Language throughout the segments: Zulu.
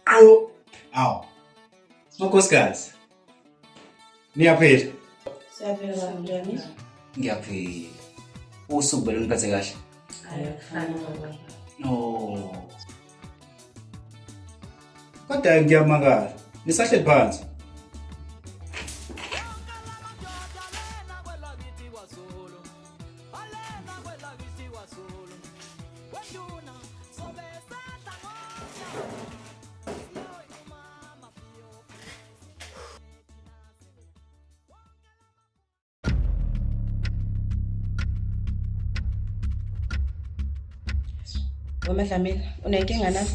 Awu. Awu. Makhosikazi. Niyaphila? Siyaphila baba njani? Ngiyaphila. Usuku beluniphethe kahle? Hayi akufani baba. No. Kodwa ngiyamangala. Nisahleli phansi. Wema Dlamini, unenkinga nami?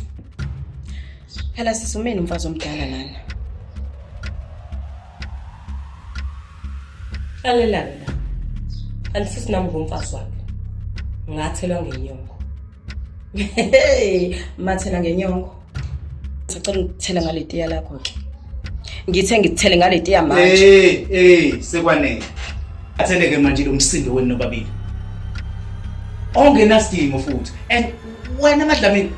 Phela sisumini umfazi omdala lana. Lalelani la. Kanti futhi nami ngumfazi wakhe. Ngathelwa ngenyongo. Hey, mathela ngenyongo. Sacela ukuthela ngaletiya lakho ke. Ngithe ngikuthele ngaletiya manje. Hey, hey, sekwanele. Atheleke manje lo msindo wenu nobabili. Ongenasidingo futhi. And wena MaDlamini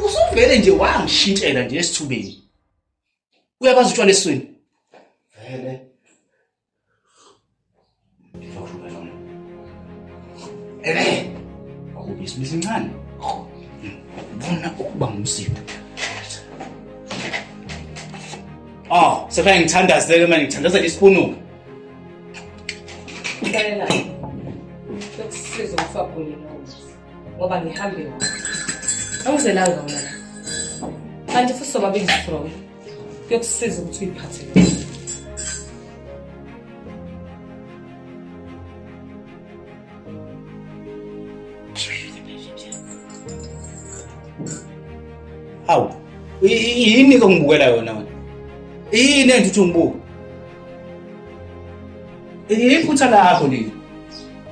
usuvele nje wangishintshela nje esithubeni. Uyakwazi utshwala esiswini? Vele. Ebe. Akubisi bisincane. Bona ukuba ngumsindo. Oh, sekufanele ngithandazeke manje ngithandazela isiphunuka. Lalela. Lokusiza umfaguli lo. Ngoba ngihambe wona. Angizelanga wona la. Kanti futhi sobabili strong. Kuyokusiza ukuthi uyiphathe kahle. Hawu, yini ke ungibukela yona wena? Yini enza ukuthi ungibuke? Iphutha lakho leli.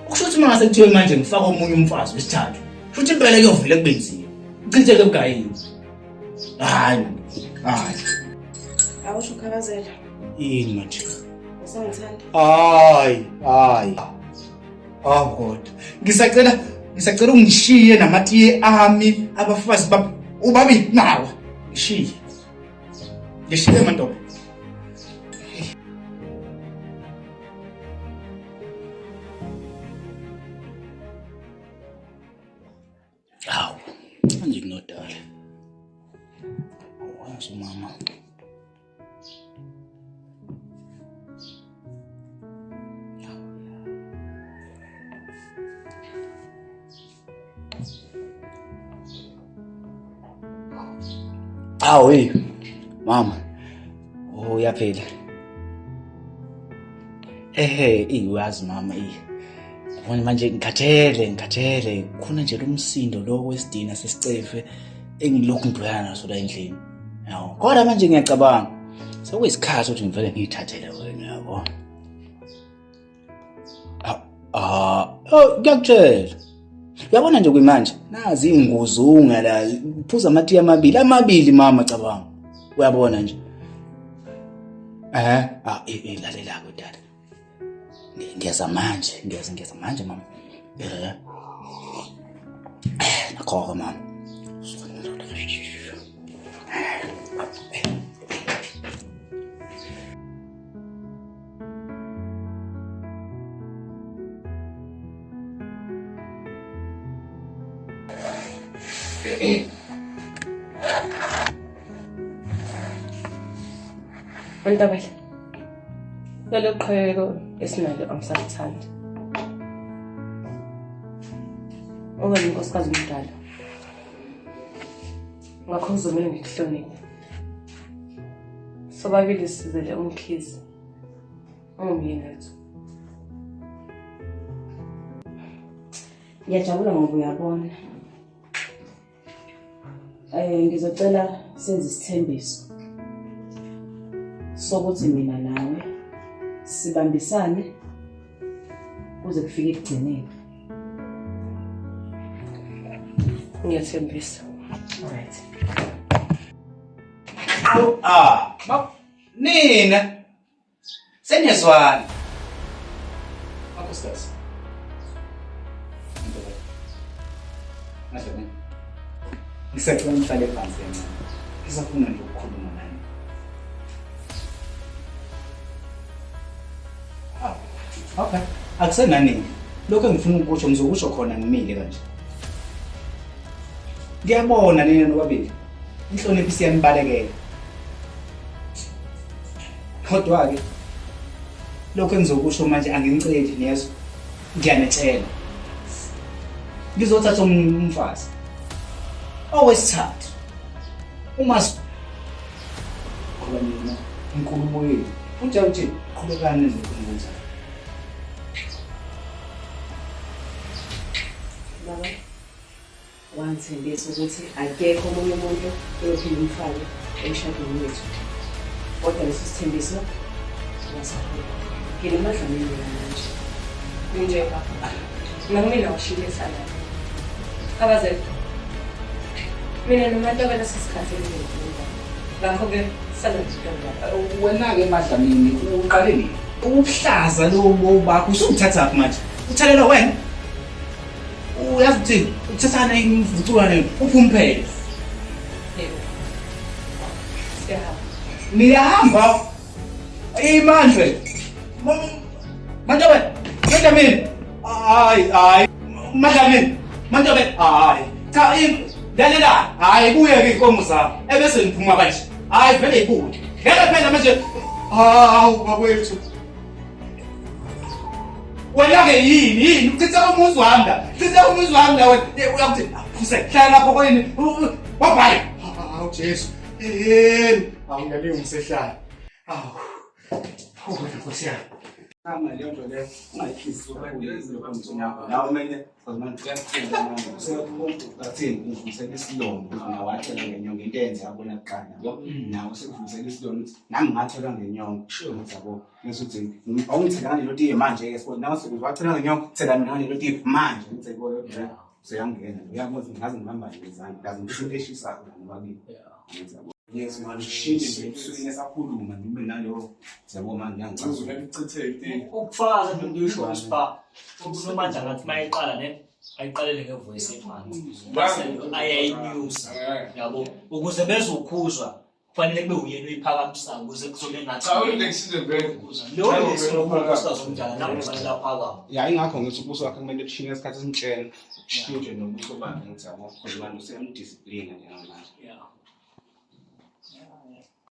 Kusho ukuthi uma ngase kuthiwe manje ngifaka omunye umfazi wesithathu, kusho ukuthi impela kuyovele kube nzima. Uchitheke emgayini. Hayi, hayi. Awusho ukhabazela. Yini manje? Usangithanda? Hayi, hayi. Oh God. Ngisacela ungishiye namatiye ami abafazi bami ubabili nawe. Ngishiye. Ngishiye mantombi. Hawu, manje kunodala. Wazi umama. Awu hey mama. Oh uyaphila. Ehe, uyazi mama eh. Yabona manje ngikhathele, ngikhathele. Khona nje lo msindo lo wesidina sesicefe engilokhu ngibhekana naso la endlini. Yawo. Kodwa manje ngiyacabanga. Sekuyisikhathi ukuthi ngivele ngiyithathele wena yabo. Ah, oh ngiyakutshela. Uyabona nje kuyimanje nazi inguzunga la phuza amatiya amabili amabili mama cabanga. Uyabona nje. Eh, ah eh lalela ke dada. Ngiyeza manje, ngiyeza ngiyeza manje mama. Eh. Nakho mama. Ntabela. Lolu qheko esinalo angisaluthandi. Ube unkosikazi omdala. Ngakho kuzomele ngikuhloniphe. Sobabili sizele uMkhize. Ungumyeni wethu. Ngiyajabula ngoba uyabona. Eh ngizocela senze isithembiso. Sokuthi mina nawe sibambisane kuze kufike ekugcineni. Ngiyathembisa. Alright. Ah, nina seniyezwana. Makhosikazi. Madlamini. Ngisacela nihlale phansi kancane. Ngisafuna nje ukukhuluma nani. Ah, okay. Akusenaningi. Lokho engifuna ukukusho ngizokusho khona ngimile kanje. Ngiyabona nina nobabili. Inhlonipho isiyanibalekela. Kodwa-ke lokho engizokusho manje anginiceli niyezwa. Ngiyanitshela. Ngizothatha omunye umfazi. Owesithathu. Uma ngoba mina inkulumo yenu futhi awuthi qhubekani nalokhu enikwenzayo. Baba, wangithembisa ukuthi akekho omunye umuntu oyophinde umfake emshadweni wethu. Kodwa leso sithembiso wasaphula. NginoMadlamini mina manje. Nje baba. Nakumina washile esala. Khabazela. Mina noMatabela sesikhathele ngenkulumo. Ngakho-ke sala nje. Wena-ke MaDlamini uqale nini? Ubuhlaza lobo bakho usungithathaphi manje? Uthalela wena? Uyazi ukuthi uthathana imvuculwane uphumphele. Yebo. Siyahamba. Niyahamba? Imandle. Mantobe, MaDlamini. Hayi, hayi. MaDlamini. Mantobe, hayi. Cha, lalela, hayi buye ke inkomo zami. Ebese ngiphuma kanje. Hayi vele ibuye. Ngeke phela manje. Hawu bakwethu. Wena-ke yini yini uchitha umuzi wami la uchitha umuzi wami la wena uyakuthi phuse hlala lapho kwini wabhayi hawu Jesu yini hawu ngiyalunga ngisehlala hawu wena nkosi yami Kama leyo nto leyo ungayiphisi nawe kumele uvusela isilonda ukuthi nawe wathela ngenyongo into eyenzeka kubona kuqala yabo nawe sekuvusela isilonda ukuthi nami ngathelwa ngenyongo ukuthi yabo bese uthi awungithelanga lelo tiye manje-ke sibona nawe sekuthi wathela ngenyongo thela mina ngalelo tiye manje ngithi yabo seyangena uyabona ngaze ngibambane ngezandla ngaze ngisho into eshisayo nobabili ngithi yabo yes man ushintshe nje ebusukwini esakhuluma ngibe naleyo yabo manje ngiyangichaza Ukufakaza nje ngisho ispa unomandla ngathi mayiqala ne ayiqalele ngevoice ephansi bese ayayinyusa yabo ukuze bezokhuzwa kufanele kube uyena uyiphakamisayo ukuze kuzobe ngathi Cha ulexile vele. leyo unkosikazi omdala nawe kufanele aphakame. Ya ingakho ngithi ubuso wakhe kumele kushintshe isikhathi simtshela kushintshe nobuso bakhe ngithi yabo because manje useyamdiscipline njengamanje. Yeah.